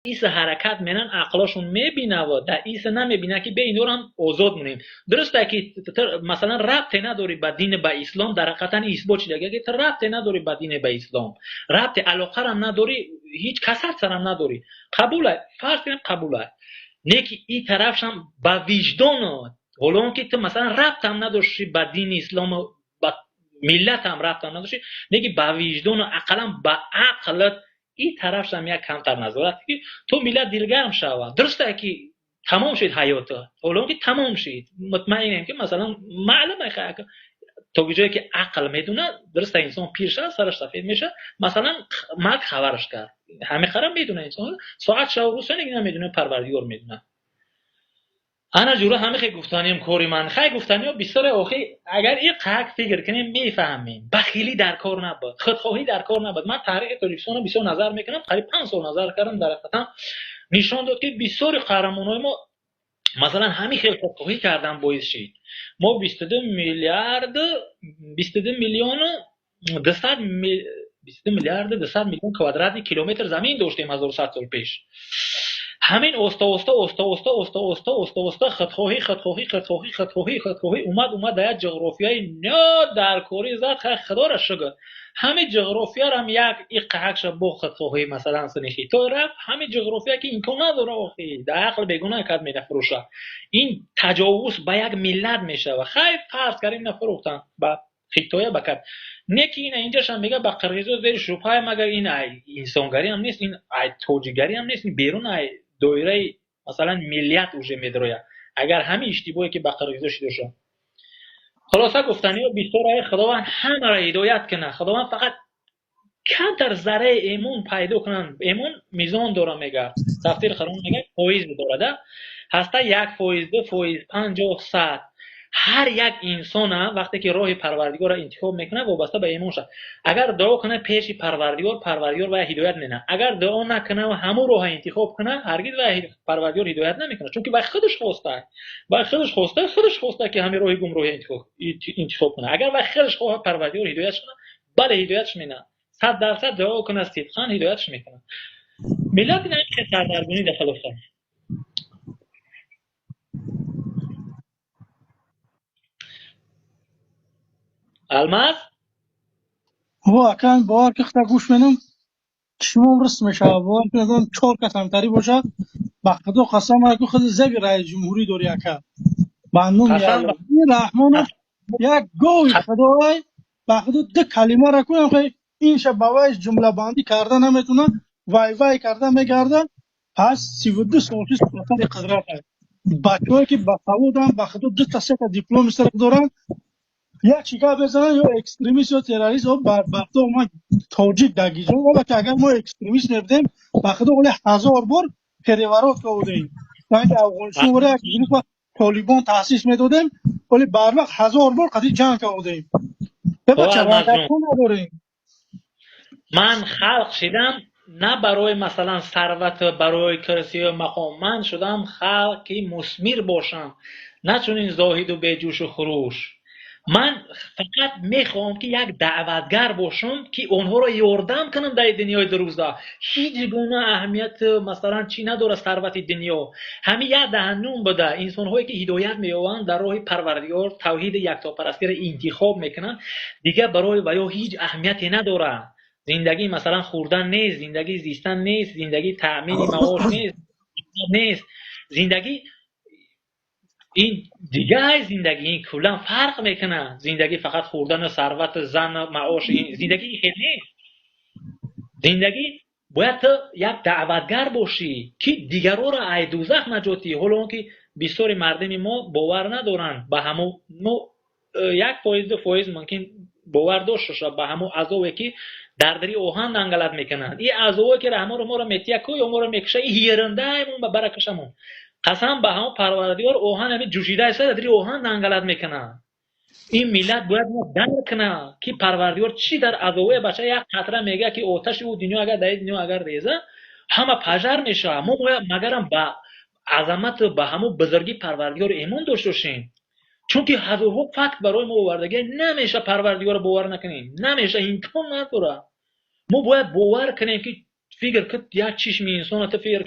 Иса ҳаракат менан, ақлошон мебинава, да иса намебина ки бе инорам озод монем. Дуруста ки масалан рабте надорӣ ба дини ба ислом, дар ҳақиқатан исбот шуда ки ту рабте надорӣ ба дини ба ислом, рабте алоқарам надорӣ, ҳеҷ касатсарам надорӣ. Қабула, фарз кунем қабула. Не ки и тарафшам ба виҷдон, ҳоло он ки ту масалан рабтам надоштӣ ба дини ислому ба миллатам рабтам надоштӣ, не ки ба виҷдону ақаллан ба ақлат и тарафшам як камтар назорат ки то миллат дилгарм шавад. Дуруста ки тамом шуд ҳаёт, ҳоло он ки тамом шуд, мутмаинем ки масалан маълум аст то ҷое ки ақл медонад, дуруста инсон пир шавад, сараш сафед мешавад, масалан марг хабараш кард, ҳамин қадар медонад инсон, соат шабу рӯз намедонад, Парвардигор медонад. Ана ҷура ҳама хе гуфтанем кори ман. Хай гуфтаниё бисёре охи агар ин қак фикр кунем мефаҳмем. Бахилӣ дар кор набуд, худхоҳӣ дар кор набуд. Ман таърихи Тоҷикистонро бисёр назар мекунам, қариб 5 сол назар кардам, дар ҳақиқатан нишон дод ки бисёри қаҳрамонҳои мо масалан ҳамин хел худхоҳӣ кардан боис шид. Мо 22 миллиард, 22 миллиону 200 22 миллиарду 200 миллион квадратный километр замин доштем 1100 сол пеш. Ҳамин оста оста оста оста оста оста оста оста худхоҳӣ худхоҳӣ худхоҳӣ худхоҳӣ худхоҳӣ омад омад дар як ҷуғрофияи нодаркорӣ зад. Хай худоро шукр, ҳамин ҷуғрофиярам як иққаҳакша бо худхоҳӣ масалан сини Хитой рафт, ҳамин ҷуғрофия ки имкон надора охи дар ақл бегуна кард менафурӯша. Ин таҷовуз ба як миллат мешавад. Хай фарз кардем нафурӯхтан ба Хитоя ба кард. Не ки ина инҷашам мега ба қирғизо зери шубҳа, магар ин ай инсонгариам нест, ин ай тоҷигариам нест, ин берун ай доираи масалан миллият уже медрояд. Агар ҳамин иштибоҳе ки ба қирғизо шуда шуд. Хулоса гуфтаниҳо бисёр, Худованд ҳамаро ҳидоят кунад. Худованд фақат камтар зарраи эмон пайдо кунанд. Эмон мизон дора мега. Тафсири Қуръон мега фоиз дорад. Ҳаста 1%, 2%, 50, 100. Ҳар як инсона вақте ки роҳи Парвардигорро интихоб мекунад, вобаста ба имон шавад. Агар дуо кунад пеши Парвардигор, Парвардигор вая ҳидоят менамояд. Агар дуо накунад ва ҳамон роҳро интихоб кунад, ҳаргиз вая Парвардигор ҳидоят намекунад, чунки вай худаш хоста. Вай худаш хоста, худаш хоста ки ҳамин роҳи гумроҳӣ интихоб кунад. Агар вай худаш хоҳад Парвардигор ҳидоятш кунад, бале ҳидоятш менамояд. 100% дуо кунад, сидқан ҳидоятш мекунад. Миллат ин ҳамин сардаргунӣ да хулоса. Алмаз? О, акан бовар ки хата гӯш менам, чишмом рис мешавад. Бовар ки надонам чор кас ҳамтарӣ бошад, ба худо қасам аку худи заби раиси ҷумҳурӣ дорӣ ака. Ба номи Аллоҳ. Раҳмонов як гови худой ба худо ду калимаро кунам, хай инша ба вайш ҷумлабандӣ карда наметавонад, вай вай карда мегарда. Пас 32 сол шуд сари қудрат аст. Бачаҳое ки басаводанд, ба худо ду та сета дипломи сар доранд, як чӣ гап мезананд, ё экстремист ё террорист. Ё бадбахто ман тоҷик дагиҷо, вале ки агар мо экстремист мебудем, ба худо оли 1000 бор переворот кардем. Ранги Афғонистон вора як группа толибон таъсис медодем, вале барвақт 1000 бор қади ҷанг кардем. Бача надорем. Ман халқ шидам на барои масалан сарват, барои курсию мақом. Ман шудам халқ ки мусмир бошам, на чунин зоҳиду беҷӯшу хуруш. Ман фақат мехоҳам ки як даъватгар бошам, ки онҳоро ёрдам кунам дар дунёи дурӯза. Ҳеҷ гуна аҳамият масалан чӣ надорад сарвати дунё. Ҳамин як даҳаннум буда инсонҳое ки ҳидоят меёбанд дар роҳи Парвардигор, тавҳиди яктопарастиро интихоб мекунанд, дигар барои ваё ҳеҷ аҳамияте надорад. Зиндагӣ масалан хӯрдан нест, зиндагӣ зистан нест, зиндагӣ таъмини маош нест. Зиндагӣ ин дигар зиндагӣ, ин куллан фарқ мекунад. Зиндагӣ фақат хӯрдану сарвату зану маош, ин зиндагӣ хел нест. Зиндагӣ бояд ту як даъватгар бошӣ ки дигарҳоро ай дӯзах наҷот диҳӣ. Ҳоло он ки бисёри мардуми мо бовар надоранд ба ҳамо, мо 1%, 2% мумкин бовар дошта бошад ба ҳамо азобе ки дар дари оҳан дангалат мекунанд. Ин азобе ки Раҳмону моро метия ку ё моро мекуша, ин ҳириндаемон ба баракашамон. Қасам ба ҳамон Парвардигор, оҳан ҳамин ҷӯшида истода, дар дари оҳан дангалат мекунад. Ин миллат бояд мо дарк кунад ки Парвардигор чӣ дар азобе бача як қатра мегӯяд ки оташи ӯ дунё агар дар дунё агар реза, ҳама пажар мешавад. Мо бояд магарам ба азамату ба ҳамон бузургии Парвардигор эмон дошта бошем. Чунки ҳазорҳо факт барои мо овардагӣ, намеша Парвардигорро бовар накунем, намеша, имкон надорад. Мо бояд бовар кунем ки фикр кун як чишми инсона ту фикр